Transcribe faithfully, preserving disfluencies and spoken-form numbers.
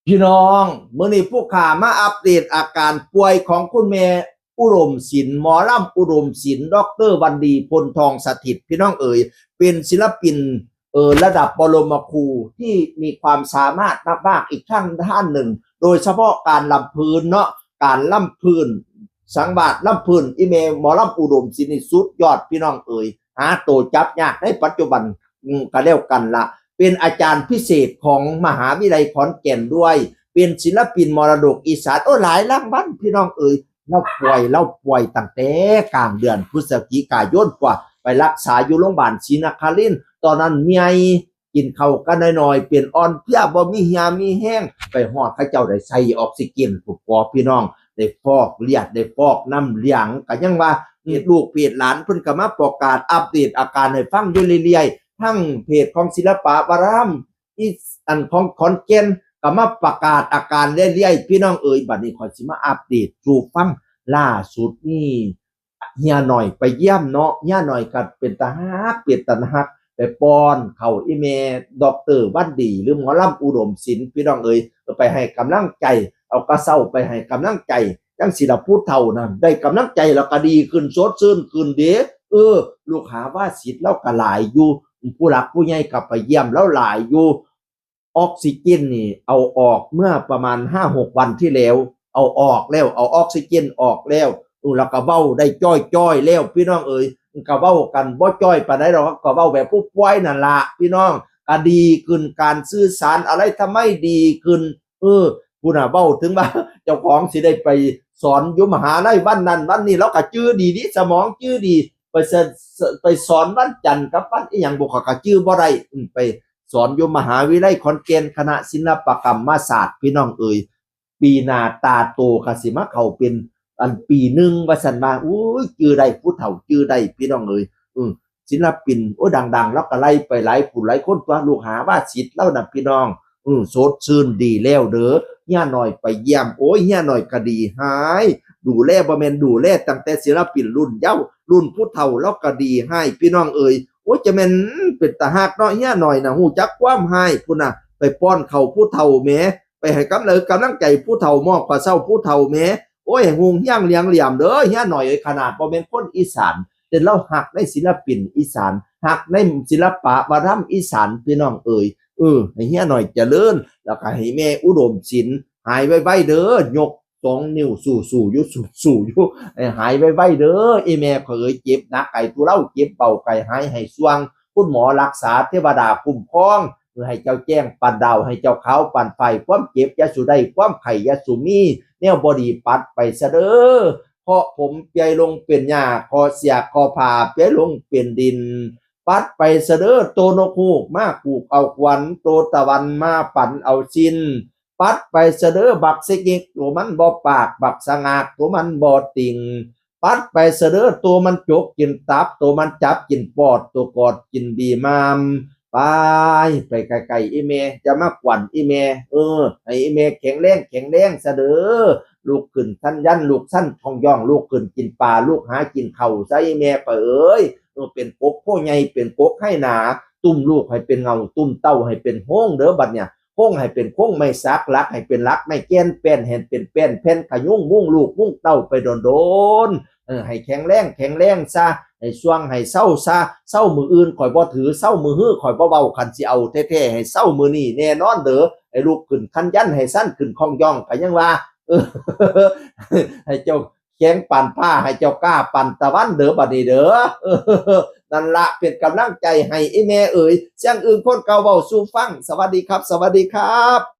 พี่น้อง มื้อนี้ผู้ข่ามาอัปเดตอาการป่วยของคุณแม่อุดมศิลป์ หมอลำอุดมศิลป์ ดอกเตอร์วันดี พลทองสถิต พี่น้องเอ๋ย เป็นศิลปิน เอ่อ ระดับบรมครูที่มีความสามารถมากๆ อีกท่านท่านหนึ่ง โดยเฉพาะการลำพื้นเนาะ การลำพื้น สังวาสลำพื้น อีแม่หมอลำอุดมศิลป์นี่สุดยอดพี่น้องเอ๋ย หาโตจับยากในปัจจุบัน อืม ก็แล้วกันละ เป็นอาจารย์พิเศษของมหาวิทยาลัยขอนแก่นด้วย เป็นศิลปินมรดกอีสาน โอ้ หลายรางวัลพี่น้องเอ๋ย เฮาป่วย เฮาป่วยตั้งแต่กลางเดือนพฤศจิกายนกว่า ไปรักษาอยู่โรงพยาบาลศรีนครินทร์ ตอนนั้นเมียกินข้าวก็น้อยๆ เป็นอ่อนเพลีย บ่มีเหี่ยมีแฮง ไปฮอดเขาเจ้าได้ใส่ออกซิเจน ผู้ปอพี่น้อง ได้ฟอกเลือด ได้ฟอกน้ำเหลือง ก็ยังว่า เพจลูกเพจหลานเพิ่นก็มาประกาศอัปเดตอาการให้ฟังอยู่เรื่อยๆ ทั้งเพจของศิลปะวัฒนธรรม อีส อันของขอนแก่นก็มาประกาศอาการเรื่อยๆ พี่น้องเอ๋ย บัดนี้ข้อยสิมาอัปเดตสู่ฟัง ล่าสุดนี่ เฮียหน่อยไปเยี่ยมเนาะ เฮียหน่อยก็เป็นตาฮัก เป็นตาฮัก ไปป้อนข้าวอีแม่ดอกเตอร์วันดี หรือหมอลำอุดมศิลป์ พี่น้องเอ๋ย ไปให้กำลังใจ เอากระเซ้าไปให้กำลังใจ จั่งสิละผู้เฒ่านั่น ได้กำลังใจแล้วก็ดีขึ้น สดชื่นขึ้นเด้ เออ ลูกหาว่าศิษย์ลาวก็หลายอยู่ ผู้หลักผู้ใหญ่ก็ไปเยี่ยมลาวหลายอยู่ ออกซิเจนนี่เอาออกเมื่อประมาณห้าหกวันที่แล้ว เอาออกแล้ว เอาออกซิเจนออกแล้ว เออ แล้วก็เว้าได้จ้อยๆ แล้ว พี่น้องเอ๋ย ก็เว้ากันบ่จ้อยปานใดดอก ก็เว้าแบบผู้ป่วยนั่นล่ะ พี่น้อง ก็ดีขึ้น การสื่อสารอะไรทำไมดีขึ้น เออ พู้นน่ะ เว้าถึงว่าเจ้าของสิได้ไปสอนอยู่มหาลัยวันนั้นวันนี้ ลาวก็จื่อดีเด้ สมองจื่อดี ไปส- ไปสอนวันจันทร์กับวันอิหยังบ่ ข้อยก็จื่อบ่ได้ อืม ไปสอนอยู่มหาวิทยาลัยขอนแก่น คณะศิลปกรรมศาสตร์ พี่น้องเอ๋ย ปีหน้าตาโตก็สิมาเข้าเป็นอันปีหนึ่งว่าซั่นว่า โอ้ย จื่อได้ ผู้เฒ่าจื่อได้ พี่น้องเอ๋ย อืม ศิลปิน โอ้ ดังๆ ลาวก็ไล่ไปหลายผู้หลายคนตั๊ว ลูกหาว่าศิษย์ลาวน่ะ พี่น้อง อืม สดชื่นดีแล้วเด้อ เฮียหน่อยไปเยี่ยม โอ้ย เฮียหน่อยก็ดีหาย ดูแล บ่แม่นดูแลตั้งแต่ศิลปินรุ่นเยาว์ รุ่นผู้เฒ่าลาวก็ดีหาย พี่น้องเอ๋ย โอ้ย จะแม่นเป็นตาฮักเนาะ เฮียหน่อยน่ะ ฮู้จักความหายพู้นน่ะ ไปป้อนข้าวผู้เฒ่าแหม ไปให้กำลัง- กำลังใจผู้เฒ่า มอบข้าวเช้าผู้เฒ่าแหม โอ้ย ฮุ่งเฮียงเหลียงเหลี่ยมเด้อ เฮียหน่อยเอ้ย ขนาดบ่แม่นคนอีสาน แต่ลาวฮักในศิลปินอีสาน ฮักในศิลปะวัฒนธรรมอีสาน พี่น้องเอ๋ย เออ ให้เฮียหน่อยเจริญ แล้วก็ให้แม่อุดมศิลป์หายไวๆ เด้อ ยกสองนิ้วสู้ๆ อยู่ สู้ๆ อยู่ ให้หายไวๆ เด้อ อีแม่ข้อยเอ๋ย เจ็บหนักไข้ทุเลา เจ็บเบาไข้หาย ให้ส่วงคุณหมอรักษา เทวดาคุ้มครอง เพื่อให้เจ้าแจ้งปานดาว ให้เจ้าขาวปานฝ้าย ความเจ็บอย่าสู่ได้ ความไข้อย่าสู่มี แนวบ่ดีปัดไปซะเด้อ เคาะผมเปียลงเป็นหญ้า เคาะเสียกเคาะผ้าเปียลงเป็นดิน ปัดไปซะเด้อ โตนกฮูกมากูกเอาขวัญ โตตะวันมาปันเอาสิ้น ปัดไปซะเด้อ บักเสกเง็กตัวมันบ่ปาก บักสะงากตัวมันบ่ติ่ง ปัดไปซะเด้อ ตัวมันจกกินตับ ตัวมันจับกินปอด ตัวกอดกินบีมาม ไป ไปไกลๆ อีแม่ อย่ามากวนอีแม่ เออ ให้อีแม่แข็งแรง แข็งแรงซะเด้อ ลุกขึ้นทันยัน ลุกสั้นทองย่อง ลุกขึ้นกินปลา ลุกหากินข้าวซะ อีแม่ไปเอ๋ย เออ เป็นกกโพใหญ่ เป็นกกไฮ่หนา ตุ้มลูกให้เป็นเงา ตุ้มเต้าให้เป็นโฮงเด้อบัดเนี่ย โฮงให้เป็นโฮงไม้สัก หลักให้เป็นหลักไม้แก่น แป้นให้เป็นแป้นแผ่น ขยุงมุงลูกมุงเต้าไปโดนๆ เออ ให้แข็งแรง แข็งแรงซะ ให้ส่วงให้เซาซะ เซามื้ออื่นข้อยบ่ถือ เซามื้อฮื้อข้อยบ่เว้า คันสิเอาแท้ๆ ให้เซามื้อนี้แน่นอนเด้อ ให้ลุกขึ้นคันยัน ให้สั้นขึ้นคองย่อง ก็ยังว่า เออ ให้เจ้าแข็งปานฟ้า ให้เจ้ากล้าปานตะวันเด้อบัดนี้เด้อ เออ นั่นละ เป็นกำลังใจให้อีแม่เอ๋ย เสียงอื่นคนเก่าเว้าสู่ฟัง สวัสดีครับ สวัสดีครับ